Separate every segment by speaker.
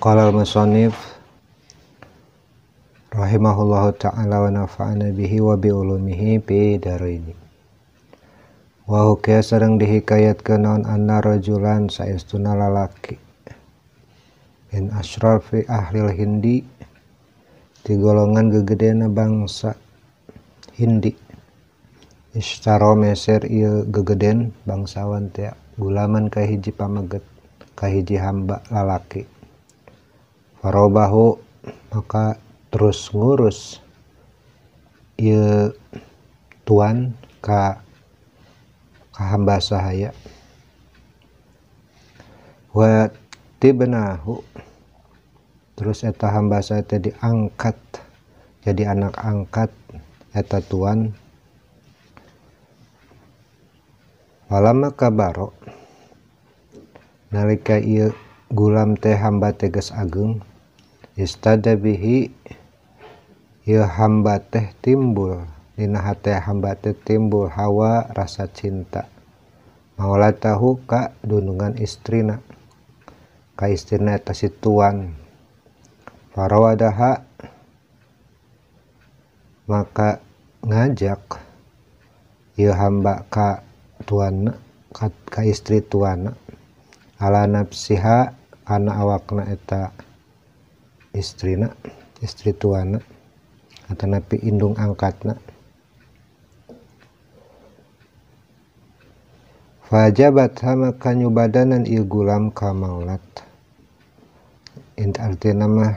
Speaker 1: Qala al-musannif rahimahullahu ta'ala wa nafa'ana bihi wa bi ulumihi fi daraini. Wa hukiya sareng dihikayatkeun naon anna rajulan saestuna lalaki min asyrafi ahlil Hindi ti golongan gegedena bangsa Hindi. Ishtaro meser ieu gegeden bangsawan teh gulaman ka hiji pameget ka hiji hamba lalaki. Farobahu maka terus ngurus ieu tuan ka hamba sahaya. Wa tibnahu terus eta hamba sahaya teh diangkat jadi anak angkat eta tuan. Walama kabaro nalika ieu gulam teh hamba teh geus ageung istada bihi ieu hamba teh timbul dina hate hamba teh timbul hawa rasa cinta maulatahu ka dunungan istrina ka istrina eta si tuan. Farawadaha maka ngajak ieu hamba ka tuan ka istri tuana ala nafsiha kana awakna eta istrina istri tuana atanapi indung angkatna. Fajabat maka nyubadanan ieu gulam ka maulat. Artina mah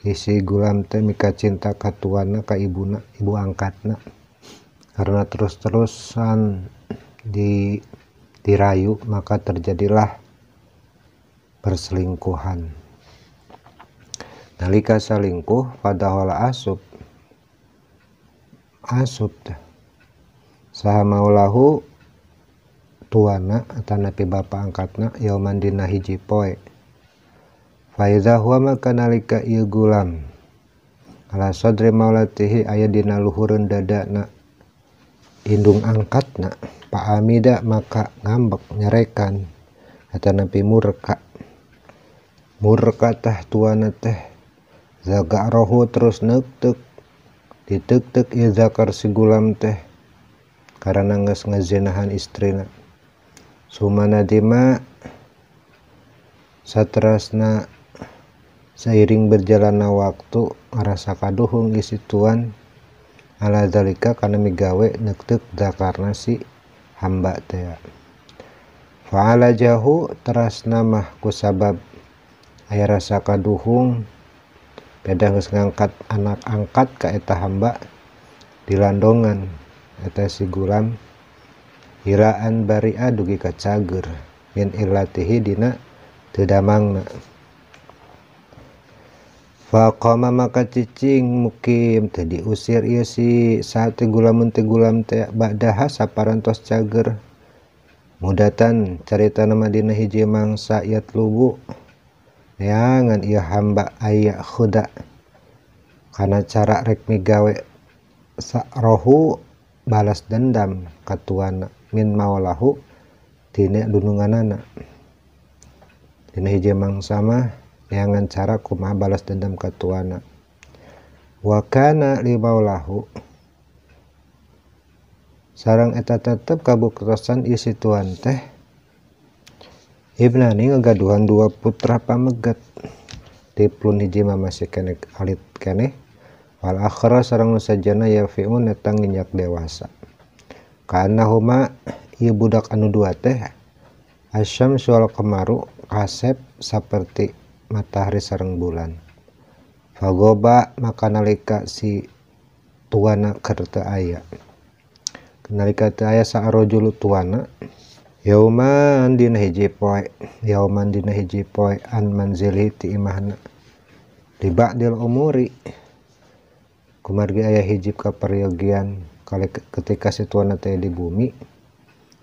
Speaker 1: isi gulam teh mika cinta ka tuana ka ibuna ibu angkatna karena terus-terusan dirayu maka terjadilah perselingkuhan. Nalika salingkuh padahola asup asup teh saha maulahu tuana atanapi bapa angkatna yauman dina hiji poe. Fa iza huwa maka nalika ieu gulam ala sadri maulatihi aya dina luhureun dadana indung angkatna paamida maka ngambek nyerekan atanapi murka murka tah tuana teh zaga'rohu terus neukteup diteuk-teuk ieu zakar si gulam teh karena geus ngazinahan istrina. Sumanadima saterasna seiring berjalanna waktu ngarasa kaduhung isi tuan ala zalika kana migawe neukteup zakarna si hamba teh. Fa'ala jahu terasna mah kusabab aya rasa kaduhung beda geus ngangkat anak angkat ka eta hamba dilandongan eta si gulam iraan baria dugi ka cager min illatihi dina teu damangna. Faqama maka cicing mukim teu diusir ieu si saat gulamun teh gulam teh ba'daha saparantos cager mudatan carita nama dina hiji mangsa yatlubu neangan ieu hamba aya khuda kana cara rek migawe rohu balas dendam ka tuana min maulahu tina dununganana. Dina hiji mangsa mah neangan cara kumaha balas dendam ka tuana. Wa kana li maulahu sareng eta tetep kabuktosan ieu si tuan teh ibnani ngagaduhan dua putra pamegat tiplun hiji mah masih keneh alit keneh wal akhra sareng nu sajana yafiun eta nginjak dewasa. Kaannahuma ieu budak anu dua teh asyamsu wal qamaru kasep saperti matahari sareng bulan. Fagoba maka nalika si tuana keur teu aya nalika teu aya saarojulu tuana yauman dina hiji poe yauman dina hiji poe an manzili ti imahna li ba'dil umuri kumargi aya hiji kaperyogian kali ketika si tuana teh di bumi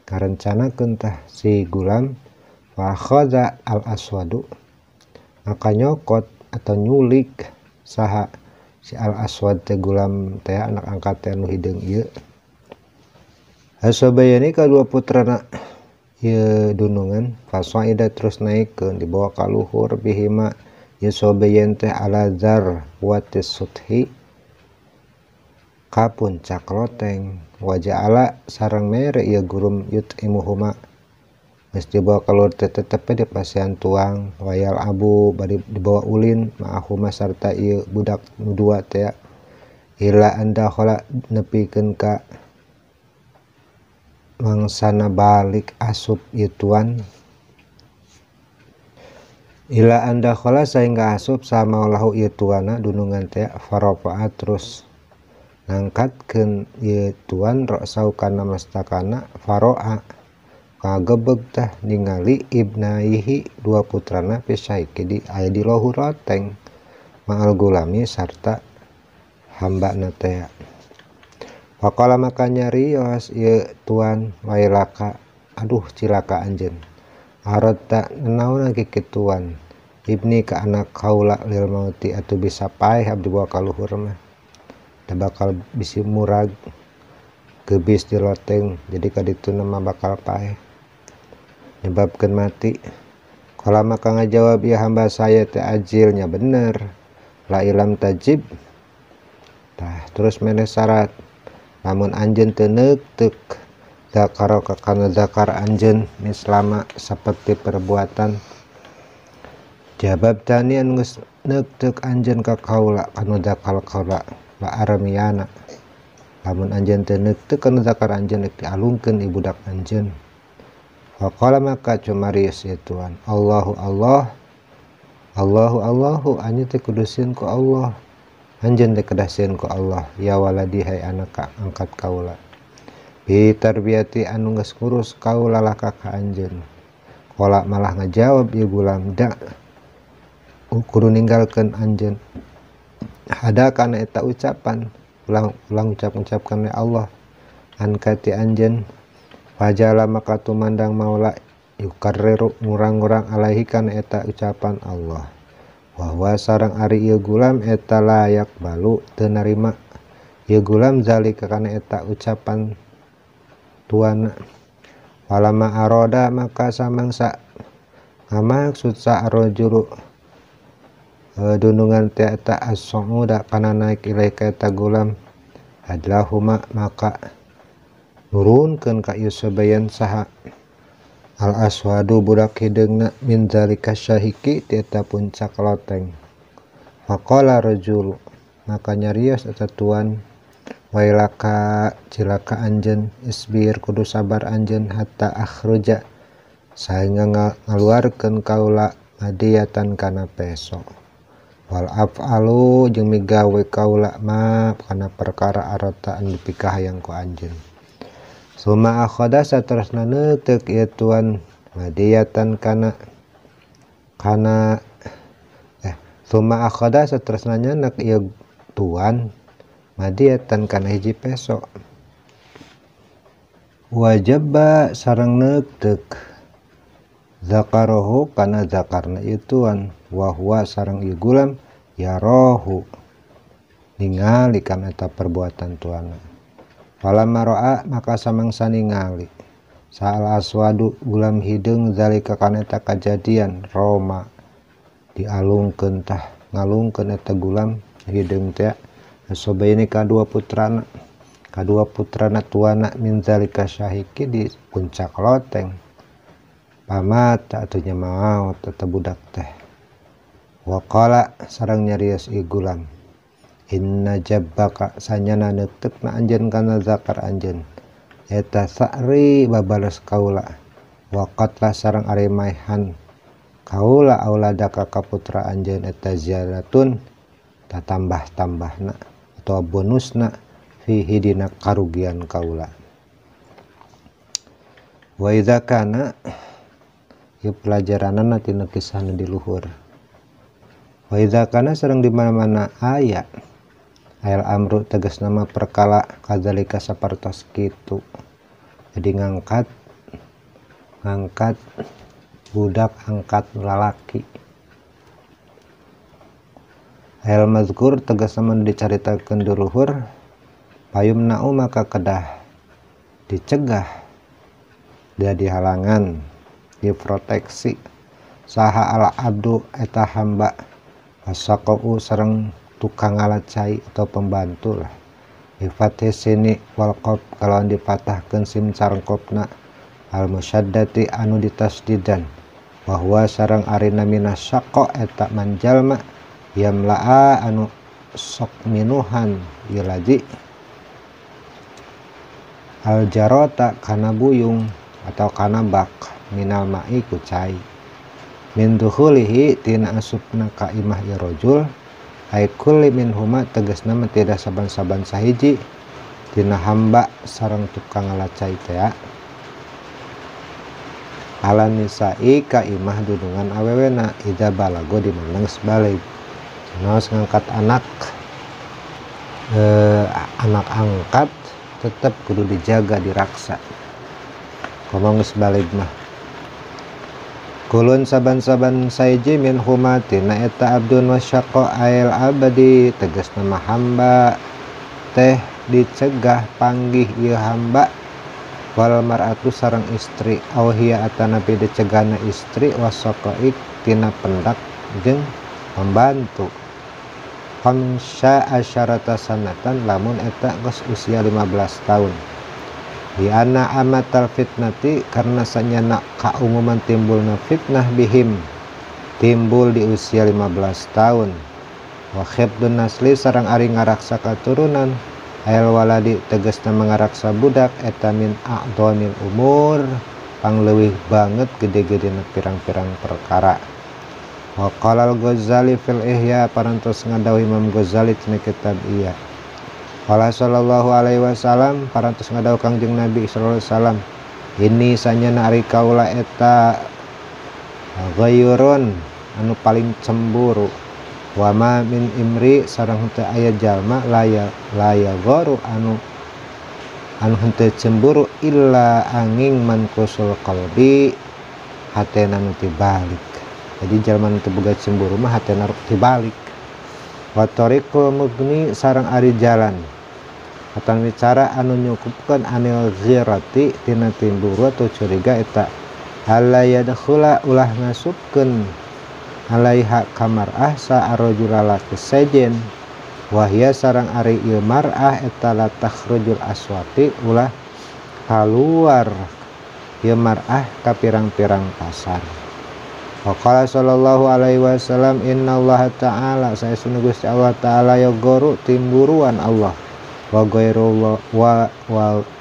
Speaker 1: karencanakeun tah si gulam fa khaza al aswadu maka nyokot atau nyulik saha si al aswad teh gulam teh anak angkat teh anu hideung ieu. Hasabayani kadua putrana ieu dunungan fasaida terus naikkeun dibawa ka luhur bihima ieu sobeyen teh ala zar watis suthi ka puncak loteng waja'ala sareng mere ieu gurum yut'imuhuma geus dibawa ka luhur teh tetep di pasian tuang wayal abu bari dibawa ulin ma'ahuma sarta ieu budak nu dua teh ila andakhala nepikeun ka mangsana balik asup ieu tuan ila andakhala sehingga asup sama lahu ieu tuana dunungan teh farafa'a terus ngangkatkeun ieu tuan ra'sau kana mastakana faro'a kagebeg tah ningali ibnaihi dua putrana pisaiki di aya di luhur loteng ma'al gulami sarta hambana teh. Faqala maka nyarios ieu tuan wailaka aduh cilaka anjeun aradta nanaonan kikituan ibni ka anak kaula lil mauti atuh bisa paeh abdi bawa ka luhur mah da bakal bisi murag gebis di loteng jadi kadituna mah bakal paeh nyebabkeun mati. Kala maka ngajawab ya hamba saya teh ajilnya bener la ilam tajib tah terus mere syarat lamun anjeun teu neuteuk zakara kana zakar anjeun mislama seperti perbuatan jawab tani anu geus neuteuk anjeun ka kaula kana zakar kaula la armiyana lamun anjeun teu neuteuk kana zakar anjeun rek dialungkeun ieu budak anjeun. Faqala maka cumarius ieu tuan Allahu Allah Allahu Allahu anjeun teh kudu sieun ku Allah anjeun teh kedah sieun ku Allah ya waladi hai anak angkat kaula bi tarbiyati anu geus ngurus kaula lah ka anjeun. Qala malah ngajawab ieu gulam da kudu ninggalkeun anjeun hada kana eta ucapan ulang ucap-ucapkan oleh Allah ankati anjeun. Fajala maka tumandang maula yukarriru ngurang-ngurang alaihi kana eta ucapan Allah bahwa sareng ari ieu gulam eta layak balu teu narima ieu gulam zalika kana eta ucapan tuana. Walama aroda maka samangsa ngamaksud sa arrajulu dunungan teh eta as-su'uda kana naik ilaih ka eta gulam hadlahuma maka nurunkeun ka ieu sabayan saha al aswadu budak hideungna min zalika syahiki ti eta puncak loteng. Faqala rajul maka nyarios eta tuan wailaka cilaka anjeun isbir kudu sabar anjeun hatta akhruja sehingga ngaluarkeun kaula madiyatan kana peso wal af'alu jeung migawe kaula ma kana perkara arata anu dipikahayang ku anjeun. Suma akhadha saterusna neuteuk ieu tuan madiyatan kana kana suma akhadha saterusna nyenek ieu tuan madiyatan kana hiji peso wajaba sareng neuteuk zakarahu kana zakarna ieu tuan wa huwa sareng ieu gulam yarahu ningali kana eta perbuatan tuanna. Falamma ra'a maka samangsa ningali sa'al aswadu gulam hideung zalika kana eta kajadian Roma dialungkeun tah ngalungkeun eta gulam hideung teh sobaini kadua putrana tuana min zalika syahiki di puncak loteng pamata atuh nya maot eta budak teh. Waqala sareng nyarios ieu gulam inna jabbaka sanyana neuteukna anjeun kana zakar anjeun eta sa'ri babales kaula wa qatla sareng ari maehan kaula auladaka ka putra anjeun eta ziyaratun tatambah-tambahna atau bonusna fihi dina karugian kaula. Wa idza kana ieu pelajaranna tina kisah nu di luhur. Wa idza kana sareng di mana-mana aya ayal amru tegas nama perkala kadzalika sapertos kitu. Jadi ngangkat budak angkat lalaki. Ayal mazkur tegas nama dicaritakeun di luhur payumna'u maka kedah dicegah jadi halangan diproteksi saha al abdu eta hamba Wasaqau sareng tukang ngala cai atau pembantu lah. Bi sini wal qaf kalawan dipatahkeun sim sareng qafna al musyaddati anu ditasdidan bahwa sareng ari namina syaqa eta manjalma yamlaa anu sok minuhan ieu laji al jarota kana buyung atau kana bak minal ma'i ku cai min duhulihi tina asupna ka imah ieu rajul ay kulli minhuma tegasna mah tidak saban-saban sahiji tina hamba sareng tukang ngalacai teh ala nisa'i ka imah dunungan awewena ida balago di mana geus baleg naos ngangkat anak anak angkat tetap kudu dijaga diraksa komo geus baleg mah kulun saban-saban saiji min huma tina eta abdun wasyaqa ail abadi tegasna mah hamba teh dicegah panggih ieu hamba wal mar'atu sareng istri aw hiya atanapi dicegahna istri wasaqai tina pendak jeung pembantu khamsa asyarata sanatan lamun eta geus usia 15 tahun di anna amatal fitnati karena sanyana kaumuman timbulna fitnah bihim timbul di usia 15 tahun wa khibdun nasli sareng ari ngaraksa katurunan ail waladi tegasna mangaraksa budak eta min a'dhamil umur pangleuwih banget gede-gedena pirang-pirang perkara. Wa qala al-Ghazali fil Ihya parantos ngadawuh Imam Ghazali tina kitab Ihya. Qala sallallahu alaihi wasallam parantos ngadawuh Kangjeng Nabi sallallahu alaihi wasallam ini sanyana ari kaula eta ghayrun anu paling cemburu wa ma min imri sareng henteu aya jalma laya laya gharu anu anu henteu cemburu illa angin mankusul qalbi hatena nu tibalik. Jadi jalma nu teu boga cemburu mah hatena tibalik. Wa tariqul mugni sareng ari jalan atan bicara anu nyukupkeun anil ghirati tina timburu atau curiga eta alla yadkhula ulah ngasupkeun alaiha kamar'ah sa arrajul lalaki sejen wahya sareng ari ieu mar'ah eta la takhrujul aswati ulah kaluar ieu mar'ah ka pirang-pirang pasar. Wa qala sallallahu alaihi wasallam innallaha ta'ala saestuna Gusti Allah ta'ala yagoru timburuan Allah wa ghairullah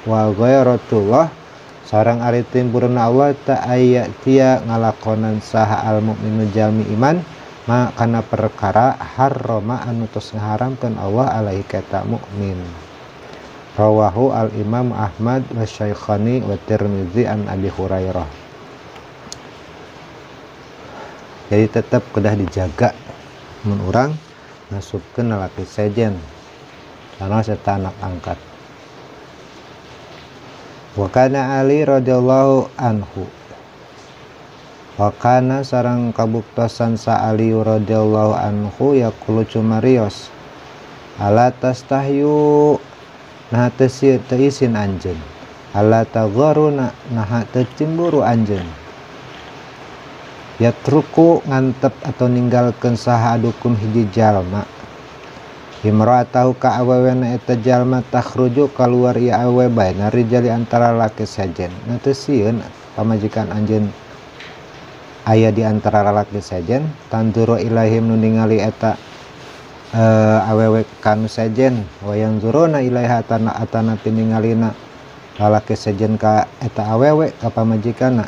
Speaker 1: wa ghairatullah sareng ari timburna Allah ta aya tia ngalakonan saha al mukminu jalmi iman ma kana perkara harrama anu tos ngaharamkeun Allah alaihi ka mukmin. Rawahu al Imam Ahmad wa Syaikhani wa Tirmizi an Abi Hurairah. Jadi tetap kedah dijaga mun urang ngasupkeun lalaki sejen karena serta anak angkat. Wa kana Ali radhiyallahu anhu wa kana sareng kabuktosan sa Ali radhiyallahu anhu yaqulu cumarios ala tastahyu nah teu isin anjeun ala tagharuna nah teu cemburu anjeun yatruku ngantep atau ninggalkeun saha adukum hiji jalma imra'atahu ka awewena eta jalma takhruju kaluar ieu awewe baina rijali antara laki sejen. Nah teu sieun pamajikan anjeun aya di antara lalaki sejen tanduru ilaihim nu ningali eta awewe kanu sejen wa yanzuruna ilaiha atana atana piningalina lalaki sejen ka eta awewe ka pamajikanna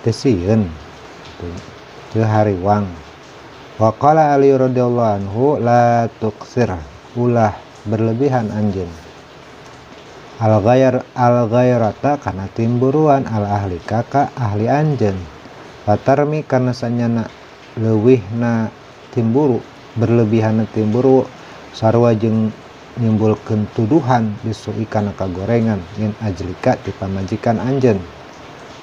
Speaker 1: teu sieun teu hariwang. Wa qala Ali radhiyallahu anhu la tuqsir ulah berlebihan anjeun al ghair al ghairata kana timburuan al ahli ka ahli anjeun fatarmi kana sanyana leuwihna timburu berlebihanna timburu sarua jeung nimbulkeun tuduhan bisu'i kana kagorengan min ajlika ti pamajikan anjeun.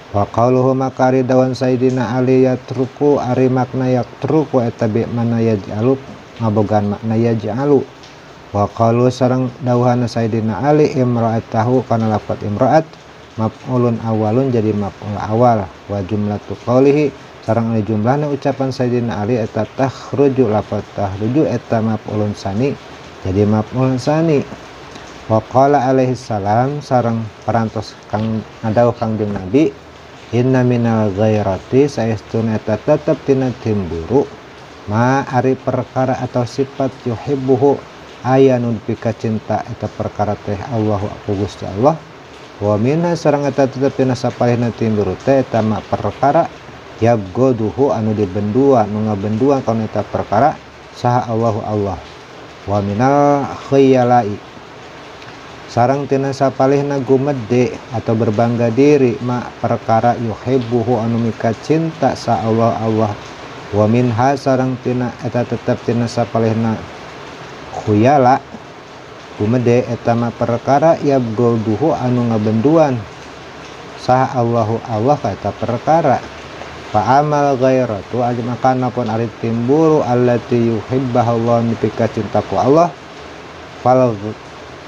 Speaker 1: Wa qauluhu maka ari dawan Sayyidina Ali yatruku ari makna yatruku eta bi mana yaj'alu ngabogaan makna yaj'alu. Wa qalu sareng dawuhana Sayyidina Ali imra'atahu kana lafat imra'at maf'ulun awalun jadi maf'ul awal wa jumlatu qaulihi Sareng ari jumlahna ucapan Sayyidina Ali eta takhruju lafaz takhruju eta maf'ulun sani jadi maf'ul sani. Wa qala alaihi salam sareng parantos kang ngadawuh Kangjeng Nabi inna minal ghairati saestuna eta tetep tina timburu ma ari perkara atau sifat yuhibbuhu aya nu dipika cinta eta perkara teh Allahu Gusti Allah. Wa minha sareng eta tetep tina sapalihna timburu teh eta ma perkara yabghaduhu anu dibenduan nu ngabenduan kana eta perkara saha Allahu Allah. Wa minal khayalai sareng tina sapalihna gumede atau berbangga diri ma perkara yuhibbuhu anu mika cinta sa Allah Allah. Wa minha sareng tina eta tetep tina sapalihna khuyala gumede eta ma perkara yabghaduhu anu ngabenduan saha Allahu Allah ka eta perkara. Fa amal ghairatu ajmakana pun ari timburu allati yuhibbahu Allah mika cinta ku Allah fal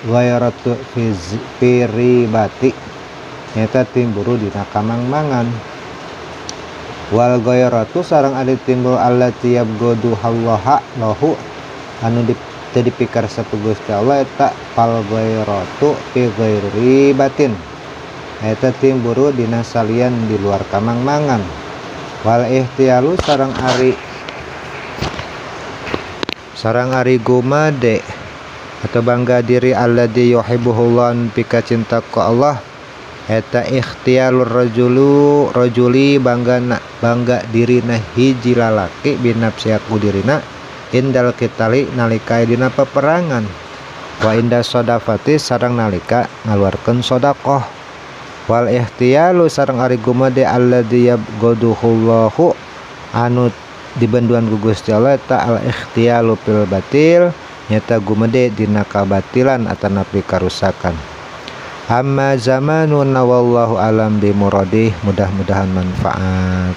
Speaker 1: ghairatu fi ribati nyata timburu dina kamangmangan. Wal ghairatu sareng ari timburu allati yabghadu Allah lahu anu teu dipikar satu Gusti Allah eta fal ghairatu fi ghairi batin eta timburu dina salian di luar kamangmangan. Wal ihtiyalu sareng ari gumade atau bangga diri alladzi yuhibbuhullah pika cinta ku Allah eta ikhtialur rajuli bangga dirina hiji lalaki binafsi ku dirina indal kitali nalika dina peperangan wa inda sodafati sareng nalika ngaluarkeun sedekah. Wal ihtiyalu sareng ari gumade alladzi yabghaduhullahu anu dibenduan ku Gusti Allah eta al ikhtiyalu fil batil nyata gumede dina kabatilan atanapi karusakan. Amma zamanuna wallahu alam bi muradih, mudah-mudahan manfaat.